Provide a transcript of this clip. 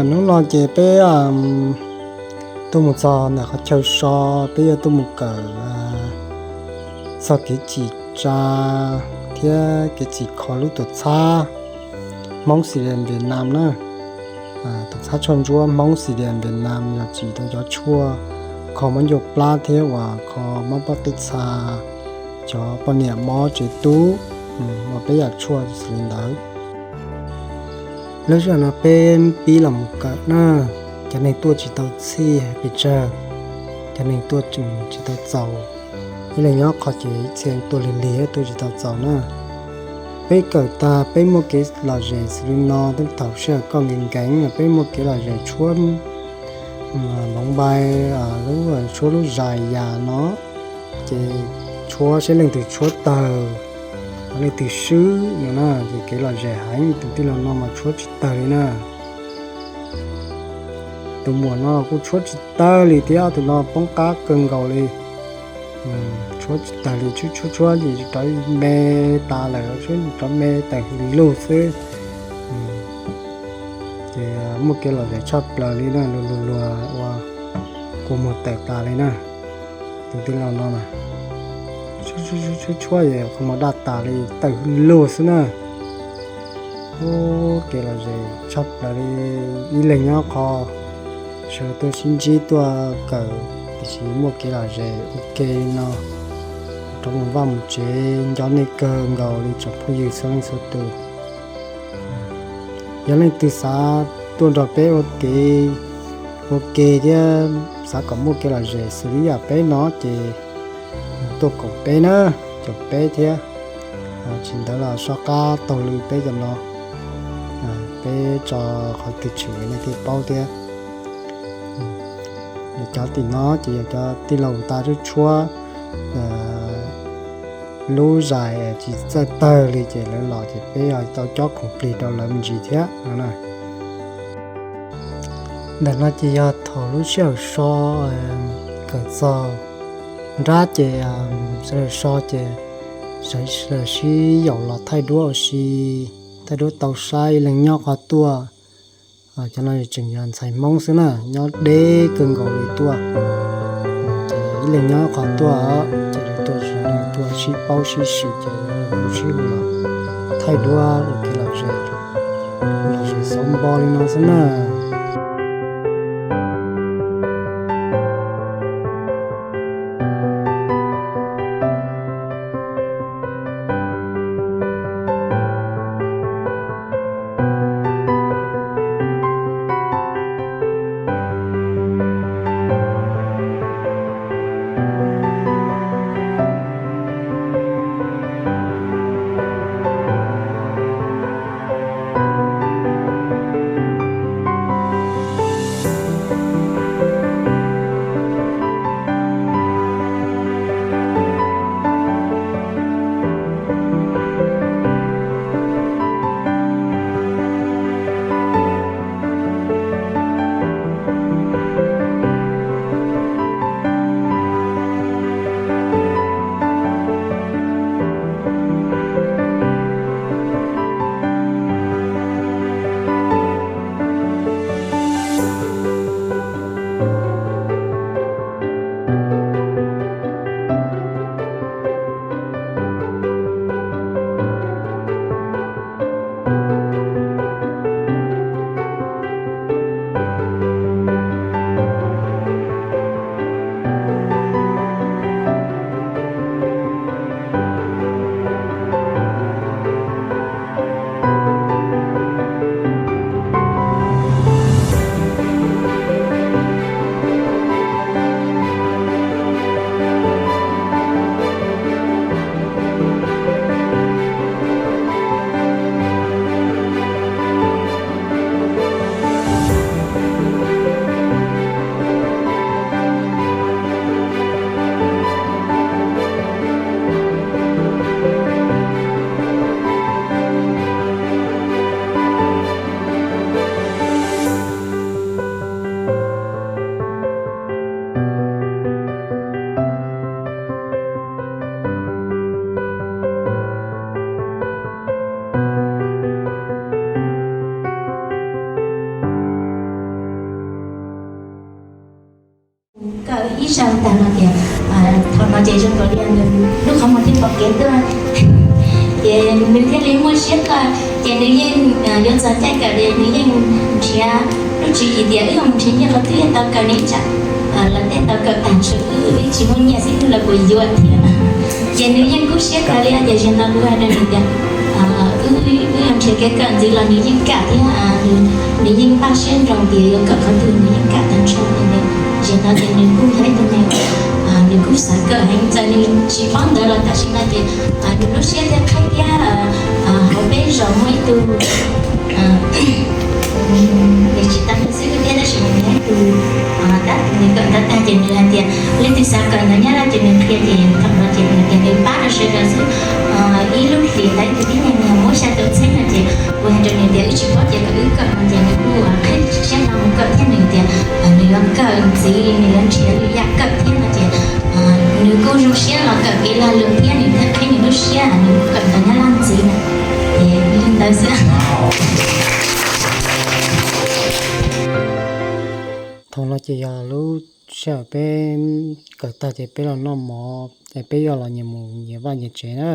Hnub no ces peb tuaj mus txog ntawm qhov chaw so, peb yuav tuaj mus kawm txog kev tsim tsa thiab kev tsim kho lub tuam txhab Hmoob Xilias Vietnam na. Tuam txhab tshuaj ntsuab Hmoob Xilias Vietnam yog tsim rau cov tshuaj kho muab ncua plab thiab uas kho mob pob tw txha, cov poj niam mob tsev tub, uas peb yam tshuaj xws li ntawd. Lub sij hawm no peb pib los mus kawm na, cov neeg tuaj tsis tau txhij pes tsawg, cov neeg tuaj tsis tau txaus, ib leeg nyob qhov ces ib txhia tuaj lig lig tuaj tsis tau txaus na. Peb kawm tag peb muaj kev lom zem xws li no, thaum sij hawm koj nkees nkees peb muaj kev lom zem tshuab hmoov npai, lub tshuab lub zais yas no, ces tshuab seb leej twg tshuab tawg, leej twg swb no na, ces kev lom zem heev. Tus tij laug no mas tshuab tsis tawg li na. Tus muam no kuj tshuab tsis tawg li thiab, tus no poob qab kawg nkaus li. Tshuab tsis tawg li, tshuab tshuab tshuab ces rov me tas lawm, tshuab rov me tawm hws lug xwb. Ces muaj kev lom zem tshaj plaws li na, luag luag luag ua kua muag tawm tas li na. Tus tij laug no na, tshuab tshuab es qhov muag daj tas li, tawm hws lug xwb na. Ub, kev lom zem tshaj plaws li, ib leeg nyob qhov, sawv tuaj sib ntsib tuaj kawm tiam sis muaj kev lom zem ua ke no, rov mus vaj mus tsev nco nej kawg nkaus li tsoom phooj ywg txhua leej txhua tus. Yog leej twg xav tuaj nrog peb ua ke, ua ke thiab xav kom muaj kev lom zem xws li yam peb no ces tuaj koom peb na, caum peb thiab. Tsis ntawd los soj qab taug lw peb cov no, peb tso qhov twg tshwm nej thiaj paub thiab. Cov tim no ces yog cov tij laug tas tshuab tshuab lub zais tsis txawj tawg li ces lawv los ces peb tau cob khoom plig rau lawv me ntsis thiab no na. Ntawm no ces yog thaum lub sij hawm so kawm txog nrab ces sawv daws so ces sawv daws sib yaum los thaij duab ua si, thaij duab tau saib ib leeg nyob qhov tuaj. Cov no tseem yog ntxhais Hmoob xwb na, nyob deb kawg nkaus li tuaj. Ces ib leeg nyob qhov tuaj, ces lawv tuaj sawv daws tuaj sib paub sib swm ces lawv sib hu los thaij duab ua kev lom zem, lom zem xauv npo li no xwb na. Kawm ib zaug tag no tias, thaum no ces zoo nkaus li nws lub qhov muag thiaj pom kev tuaj, ces nws thiaj li muaj siab kawm. Ces nws yeej, yuav txog caij kawm ces nws yeej nrhiav lub tswv yim tias wb mus nrhiav nyiaj qhov twg yeej tau kawm, nws ib tsam lawv tej tau kawm tag nrho, wb tsis muaj nyiaj xwb los kuj yuav thiab. Ces nws yeej kub siab kawg li, ces zaum no kuv hais rau nws tias wb, wb yuav nrhiav kev kawm ntxiv los nws yeej kam thiab. Nws yeej npaj siab nrog tias yuav kawm qhov twg nws yeej kam tag nrho. Ces zaum no ces nws kuj yog ib tug neeg, nws kuj xav kawm heev, txawm nws tsis paub ntawv los tam sim no ces nws lub siab thiaj qhib thiab. Hauv peb zos muaj ib tug, nws tsis tau ntawv xwb thiab, tab sis nws yog ib tug, tab sis nws kawm ntawv tag ces nws hais tias leej twg xav kawm ntawv Nyab Laj ces nws qhia, ces thaum no ces nws tias nws pab rau sawv daws xwb. Ib lub hlis ntawd ib tug tib neeg muab xya caum txhiab no ces kuv hais rau nws tias wb tsis paub ces kom wb kawm no ces nws kuj qhib siab no mus kawm thiab. Nws tias nws yuav kawm ntxiv, nws yuav nrhiav lwm yam kawm thiab no ces nws kuj zoo siab los kawm kev lag luam thiab, nws thiaj qhib nws lub siab nws kawm ntawv Nyab Laj ntxiv na. Ces li ntawd xwb. Thaum no ces yog lub sij hawm peb kawm tag ces peb los noj mov es peb yuav los nyias mus nyias vaj nyias tsev na.